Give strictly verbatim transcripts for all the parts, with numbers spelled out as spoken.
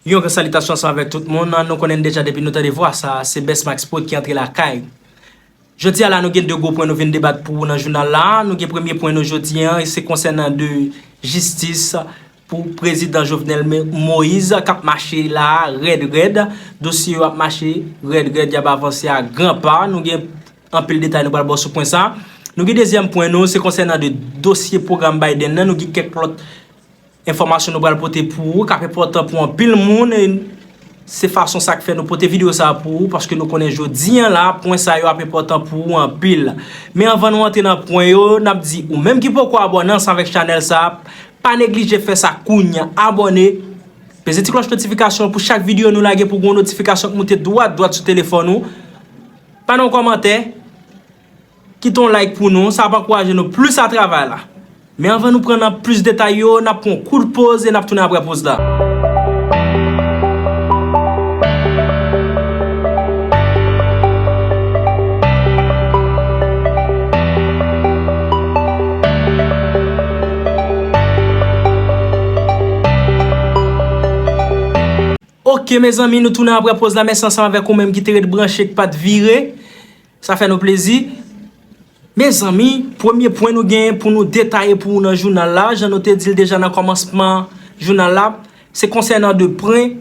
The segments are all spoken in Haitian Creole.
Yon gran salitasyon ansanm avèk tout moun. Nou konnen deja depi nou tande vwa sa, se Best Max Prod ki antre lakay. Jodi a la, nou gen de gwo pwen nou vin debat pou ou nan jounal la. Nou gen premye pwen nou jodi a, e se konsènan de jistis pou prezidan Jovenel Me-, Moïse k ap mache la rèd rèd. Dosye yo ap mache rèd rèd, y ap avanse a gran pa. Nou gen anpil detay nou pral ba w sou pwen sa. Nou gen dezyèm pwen nou, se konsènan de dosye pwogram Biden nan. Nou gen kèk lòt enfòmasyon nou pral pote pou ou, k ap enpòtan pou anpil moun. E se fason sa k fè nou pote videyo sa a pou ou, paske nou konnen jodi a la, pwen sa yo ap enpòtan pou ou anpil. Men anvan nou antre nan pwen yo, n ap di ou menm ki poko abòne ansanm avèk chanèl sa a, pa neglije fè sa kounye a, abòne, peze ti klòch notifikasyon pou chak videyo nou lage pou gon notifikasyon k moute dwat dwat sou telefòn ou. Pa nan kòmantè, kite yon like pou nou, sa ap ankouraje nou plis a travay la. Men anvan nou pran nan plis detay yo, n ap pran yon kout poz e n ap tounen apre poz la. Ok, mezanmi, nou tounen apre poz la. Mèsi ansanm avèk ou menm ki te ret branche, ki pa t vire. Sa fè nou plezi. Mezanmi, premye pwen nou genyen pou nou detaye pou ou nan jounal la, jan nou te di l deja nan kòmansman jounal la, se konsènan de pwen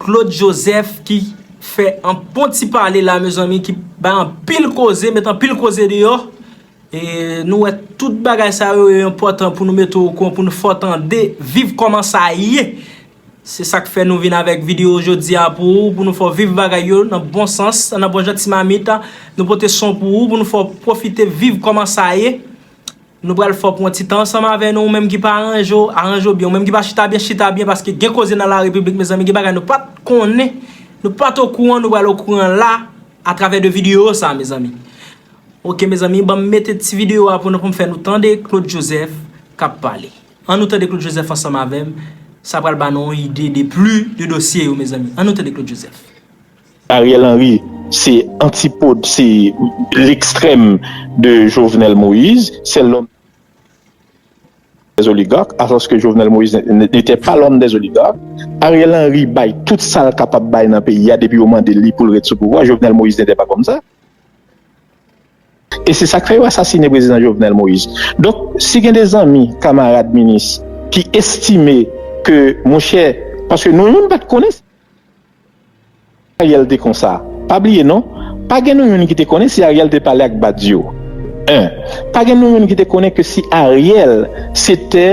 Claude Joseph ki fè an bon ti pale la, mezanmi, ki bay anpil koze, met anpil koze deyò. E nou wè tout bagay sa yo, yo enpòtan pou nou mete w okouran, pou nou fè w tande, viv kòman sa ye. Se sa k fè nou vin avèk videyo jodi a pou ou, pou nou fè w viv bagay yo nan bon sans, nan bon jan ti mamit. Nou pote son pou ou, pou nou fè w pwofite viv kòman sa ye. Nou pral fè w pran ti tan ansanm avè nou, ou menm ki pa aranje w, aranje w byen, ou menm ki pa chita byen, chita byen, paske gen koze nan larepiblik, mezanmi, gen bagay nou pa t konnen, nou pa t okouran, nou pral okouran la, atravè de videyo sa, mezanmi. Ok, mezanmi, ban m mete ti videyo a pou nou, pou m fè nou tande Claude Joseph k ap pale. Ann nou tande Claude Joseph ansanm avè m. Sa pral ba nou yon ide de pli de dosye yo, mezanmi. Ann nou tande Claude Joseph. Ariel Henry, se antipod, se l'extrême de Jovenel Moïse, c'est l'homme des oligarques, alors que Jovenel Moïse n-, n-, n'était pas l'homme des oligarques. Ariel Henry bay tout sa l kapab bay nan peyi a depi yo mande li pou l ret sou pouvwa. Jovenel Moïse n'était pas comme ça. E se sa k fè yo asasine prezidan Jovenel Moïse. Donk, si gen de zanmi, kamarad minis, ki estime ke, monchè, paske nou menm pa t konnen si Ariel te konsa. Pa bliye non, pa gen nou youn ki te konnen si Ariel te pale ak Badio. En, pa gen nou youn ki te konnen ke si Ariel se te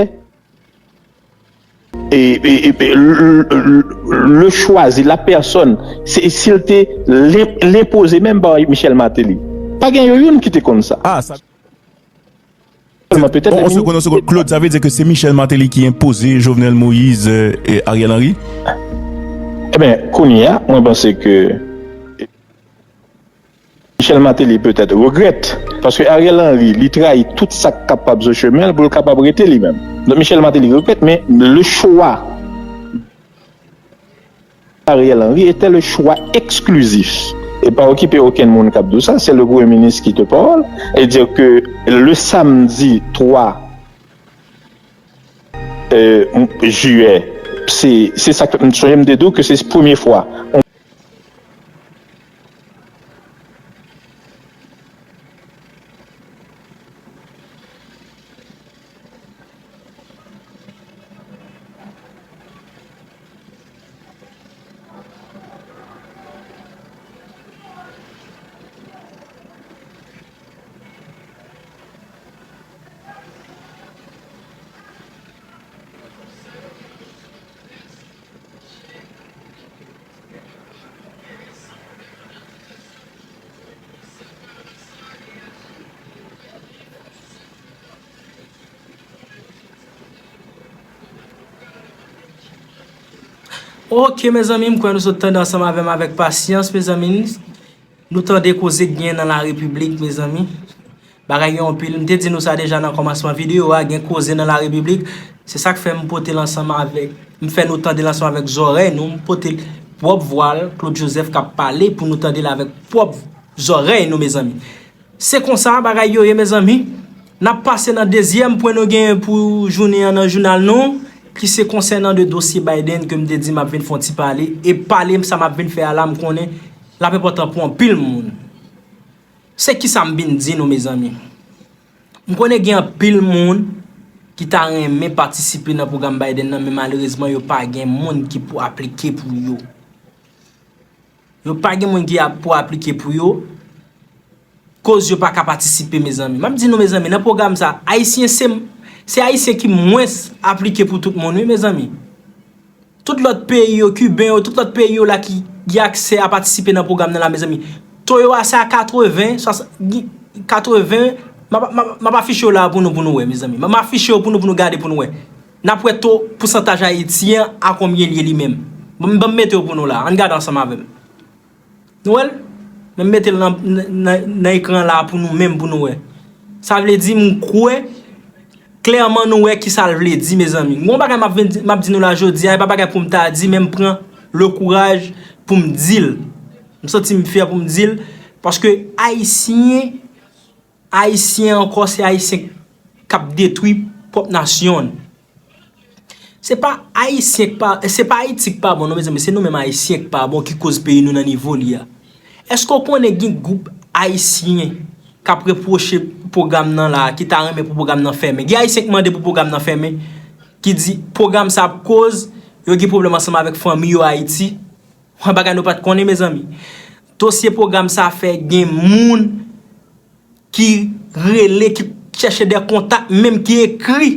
e, e, e, e, le, le, le choisi, la personne, se, si l te l-, l enpoze menm pa Michel Martelly. Pa gen yo youn ki te konn sa. Ah, sa. Sèlman petèt. On, on seconde, on seconde. Claude, sa vle di ke se Michel Martelly ki enpoze Jovenel Moïse, euh, e Ariel Henry? Eben, kounye a, mwen panse ke Michel Martelly petèt regrèt, paske Ariel Henry, li trayi tout sa k kapab sou chemen l pou l kapab rete li menm. Donk, Michel Martelly regrèt, men le choix Ariel Henry était le choix exclusif. E pa okipe okenn moun k ap di w sa, c'est le Premier ministre qui te parle, et dire que le samedi trois, euh, juillet, se, se sa ke m sonje m te di w ke se premye fwa. Ok, mezanmi, m kwè nou sot tande ansanm avè m avèk pasyans, mezanmi. Nou tande koze k gen nan larepiblik, mezanmi. Bagay yo anpil. M te di nou sa deja nan kòmansman videyo a, gen koze nan larepiblik. Se sa k fè m pote l ansanm avèk, m fè nou tande l ansanm avèk zòrèy nou, m pote l pwòp vwa l, Claude Joseph k ap pale pou nou tande l avèk pwòp zòrèy nou, mezanmi. Se konsa bagay yo ye, mezanmi. N ap pase nan dezyèm pwen nou genyen pou jounen an nan jounal nou, ki se konsènan de dosye Biden ke m te di m ap vin fè yon ti pale, e pale sa m ap vin fè a la, m konnen l ap enpòtan pou anpil moun. Se kisa m vin di nou, mezanmi? M konnen gen anpil moun ki ta renmen patisipe nan pwogram Biden nan, men malerezman, yo pa gen moun ki pou aplike pou yo. Yo pa gen moun ki ap, pou aplike pou yo, koz yo pa ka patisipe, mezanmi. M ap di nou, mezanmi, nan pwogram sa, Ayisyen se, se Ayisyen ki mwens aplike pou tout moun, wi, mezanmi. Tout lòt peyi yo, Kiben yo, tout lòt peyi yo la ki gen aksè a patisipe nan pwogram nan la, mezanmi. To yo a se a katreven, swasant, katreven, m ap, m ap, m ap afiche yo la pou nou, pou nou wè, mezanmi. M ap afiche yo pou nou, pou nou gade, pou nou wè. N ap wè to pousantaj Ayiti an a konbyen l ye li menm. Ban m, ban m mete yo pou nou la. Ann gade ansanm avè m. Nou wè l? Men m mete l nan, nan, nan ekran la pou nou menm, pou nou wè. Sa vle di, m kwè klèman nou wè kisa l vle di, mezanmi. Gon bagay m ap vin di, m ap di nou la jodi a, e pa bagay pou m ta di, men m pran le kouraj pou m di l. M santi m fyè pou m di l, paske Ayisyen, Ayisyen ankò, se Ayisyen k ap detwi pwòp nasyon l. Se pa Ayisyen k pa, se pa Ayiti k pa bon, non, mezanmi, se nou menm Ayisyen k pa bon ki koz peyi nou nan nivo li a. Èske w konnen gen gwoup Ayisyen k ap repwoche pwogram nan la, ki ta renmen pou pwogram nan fèmen? Gen Ayisyen k mande pou pwogram nan fèmen, ki di pwogram sa ap koz yo gen pwoblèm ansanm avèk fanmi yo Ayiti. Yon bagay nou pa t konnen, mezanmi. Dosye pwogram sa fè gen moun ki rele, ki chèche de kontak, menm ki ekri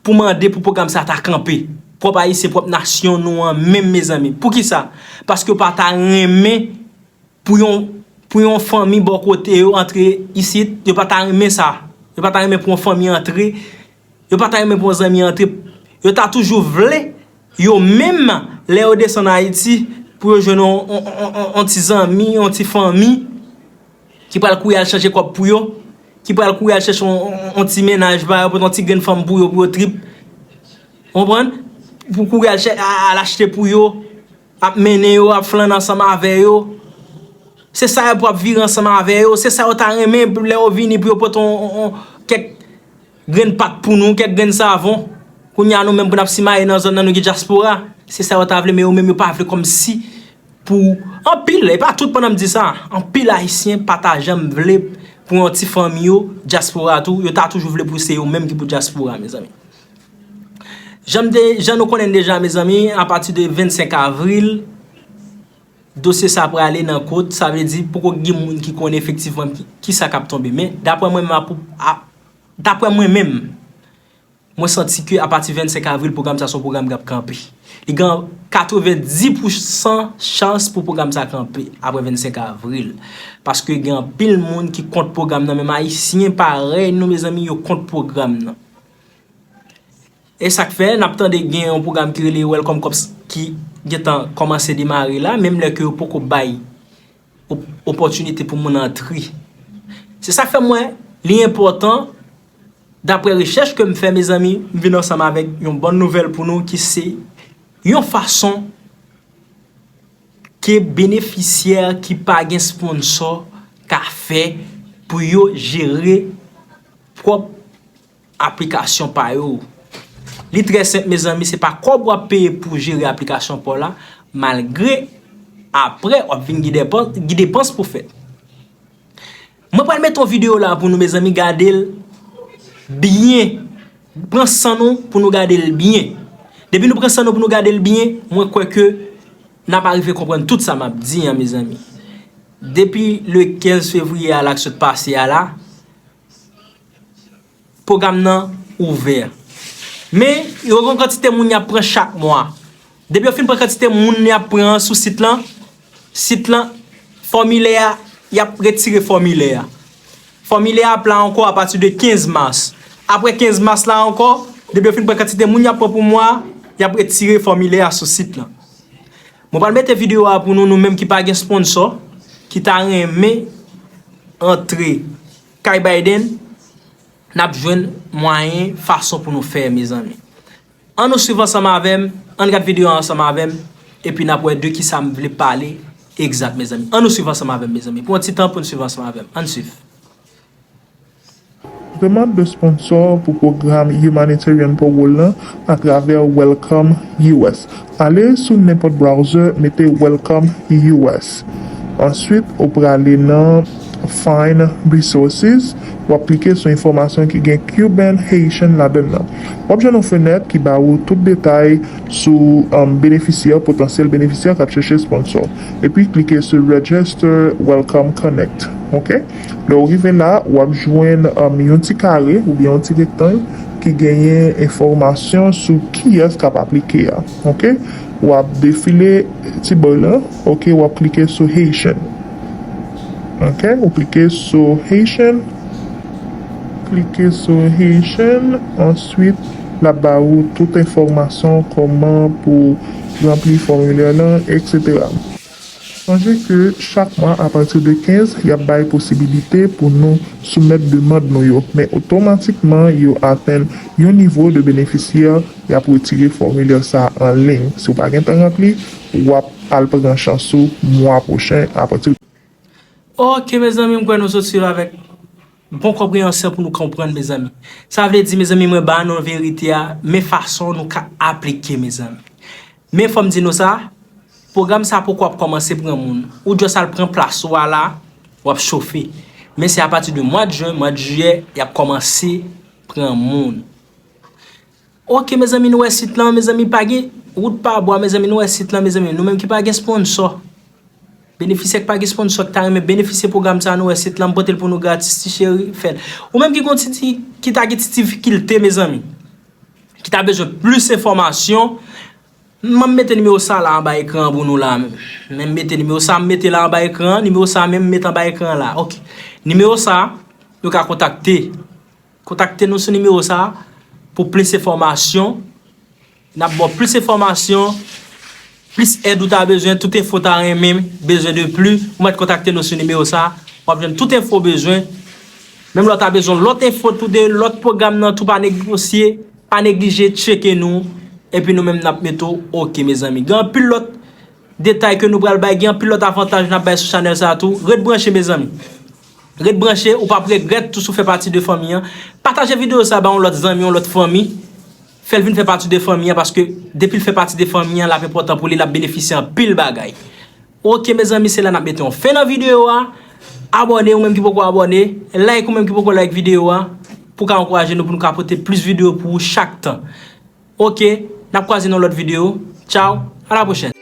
pou mande pou pwogram sa ta kanpe. Pwòp Ayisyen, pwòp nasyon nou an menm, mezanmi. Poukisa? Paske yo pa ta renmen pou yon, pou yon fanmi bò kote yo antre isit, yo pa ta renmen sa. Yo pa ta renmen pou yon fanmi antre, yo pa ta renmen pou yon zanmi antre. Yo ta toujou vle, yo menm, lè yo desann Ayiti, pou yo jwenn yon, yon, yon, yon, yon ti zanmi, yon ti fanmi, ki pral kouri al chanje kòb pou yo, ki pral kouri al chèche yon, yon, yon ti mennaj ba yo, pote yon ti grenn fanm pou yo, pou yo trip. Konprann? Pou kouri al chè-, a-, al achte pou yo, ap mennen yo, ap flannen ansanm avè yo. Se sa yo pou ap vire ansanm avè yo. Se sa yo ta renmen pou lè yo vini pou yo pote yon, yon, yon, kèk grenn pat pou nou, kèk grenn savon. Kounye a nou menm pou n ap simaye nan zòn nan, nou gen dyaspora. Se sa yo ta vle, men yo menm yo pa vle kòmsi pou anpil, e pa tout pandan m di sa, anpil Ayisyen pa ta janm vle pou yon ti fanmi yo, dyaspora tou, yo ta toujou vle pou se yo menm ki pou dyaspora, mezanmi. Jan m te, jan nou konnen deja, mezanmi, apati de vennsenk avril, dosye sa prale nan kot, sa vle di poko gen moun ki konnen efektivman ki, kisa k ap tonbe. Men, daprè mwen menm, a, a, daprè mwen menm, mwen santi ke apati vennsenk avril, pwogram sa se yon pwogram k ap kanpe. Li gen katrevenndis pousan chans pou pwogram sa kanpe apre vennsenk avril. Paske gen anpil moun ki kont pwogram nan, menm Ayisyen parèy nou, mezanmi, yo kont pwogram nan. E sa k fè, n ap tande gen yon pwogram ki rele Welcome Corps ki gentan kòmanse demare la, menm lè ke yo poko bay op-, opòtinite pou moun antre. Se sa k fè m wè li enpòtan, daprè rechèch ke m fè, mezanmi, m vin ansanm avèk yon bòn nouvèl pou nou ki se yon fason ke benefisyè ki pa gen sponsò ka fè pou yo jere pwòp aplikasyon pa yo. Li trè senp, mezanmi, se pa kòb w ap peye pou jere aplikasyon pa w la, malgre apre w ap vin gen depans, gen depans pou fèt. Mwen pral mete yon videyo la pou nou, mezanmi, gade l byen. Pran san nou pou nou gade l byen. Depi nou pran san nou pou nou gade l byen, mwen kwè ke n ap arive konprann tout sa m ap di an, mezanmi. Depi le kenz fevriye a la k sot pase a la, pwogram nan ouvè. Men, yo gen yon kantite moun y ap pran chak mwa. Depi yo fin pran kantite moun y ap pran an sou sit lan, sit lan, fòmilè a, y ap retire fòmilè a. Fòmilè a ap la ankò apati de kenz mas. Apre kenz mas la ankò, depi yo fin pran kantite moun y ap pran pou mwa a, y ap retire fòmilè a sou sit lan. Mwen pral mete videyo a pou nou, nou menm ki pa gen sponsò, ki ta renmen antre kay Biden, n ap jwenn mwayen, fason pou nou fè, mezanmi. Ann nou swiv ansanm avè m, ann gad videyo a ansanm avè m, epi n ap wè de kisa m vle pale egzak, mezanmi. Ann nou swiv ansanm avè m, mezanmi. Pran yon ti tan pou n swiv ansanm avè m. Ann swiv. Demande de sponsor pou pwogram Humanitarian Parole lan atravè Welcome U S. Ale sou nenpòt browser, mete Welcome U S. Answit, ou prale nan Find Resources, w ap klike sou enfòmasyon ki gen Cuban Haitian ladan l nan. W ap jwenn yon fenèt ki ba ou tout detay sou, um, benefisyè, potansyèl benefisyè k ap chèche sponsor. Epi klike sou Register Welcome Connect. Oke? Lè w rive la, w ap jwenn, um, yon ti kare oubyen yon ti rektang ki genyen enfòmasyon sou kiyès k ap aplike a. Oke? W ap defile ti bò la. Oke? W ap klike sou Haitian. Oke? Ou klike sou Haitian. Klike sou Haitian. Answit, l ap ba ou tout enfòmasyon kòman pou ranpli fòmilè lan, etsetera. Sonje ke chak mwa, apati de kenz, y ap bay posibilite pou nou soumèt demann nou yo, men otomatikman yo atenn yon nivo de benefisyè, y ap retire fòmilè sa an liy. Si w pa gentan ranpli, w ap al pran chans ou mwa pwochen apati. Ok, mezanmi, m kwè nou sot swiv avèk bon konpreyansyon pou nou konprann, mezanmi. Sa vle di, mezanmi, mwen ba nou verite a, men fason nou ka aplike, mezanmi. Men fò m di nou sa, pwogram sa poko ap kòmanse pran moun. Ou just al pran plas ou a la, w ap chofe. Men se apati de mwa de jen, mwa de jiyè, y ap kòmanse pran moun. Ok, mezanmi, nou wè sit lan, mezanmi, pa gen wout pa bwa, mezanmi, nou wè sit lan, mezanmi, nou menm ki pa gen sponsor. Benefisyè ki pa gen sponsor, ki ta renmen benefisye pwogram sa, nou wè sit lan, m pote l pou nou gratis, ti cheri, fè l. Ou menm ki gon ti, ti, ki ta gen ti difikilte, mezanmi, ki ta bezwen plis enfòmasyon, m ap mete nimewo sa la anba ekran an pou nou la menm. Men m mete nimewo sa, m mete la anba ekran an, nimewo sa menm m mete anba ekran an la. Ok. Nimewo sa, nou ka kontakte. Kontakte nou sou nimewo sa pou plis enfòmasyon. N ap ba w plis enfòmasyon, plis èd ou ta bezwen, tout enfo w ta renmen, bezwen de pli, ou mèt kontakte nou sou nimewo sa. W ap jwenn tout enfo w bezwen. Menm lè w ta bezwen lòt enfo tou de lòt pwogram nan tou, pa negosye, pa neglije tcheke nou. Epi nou menm n ap mete w oke, mezanmi. Gen anpil lòt detay ke nou pral bay, gen anpil lòt avantaj n ap bay sou chanèl sa a tou. Ret branche, mezanmi. Ret branche, ou p ap regrèt tou si w fè pati de fanmi an. Pataje videyo sa a ba yon lòt zanmi, yon lòt fanmi. Fè l vin fè pati de fanmi an, paske depi l fè pati de fanmi an, l ap enpòtan pou li, l ap benefisye anpil bagay. Ok, mezanmi, se la n ap mete yon fen nan videyo a. Abòne, ou menm ki poko abòne. Like, ou menm ki poko like videyo a. Pou w ka ankouraje nou, pou nou ka pote plis videyo pou ou chak tan. Ok, n ap kwaze nan lòt videyo. Tchaw, a la pwochèn.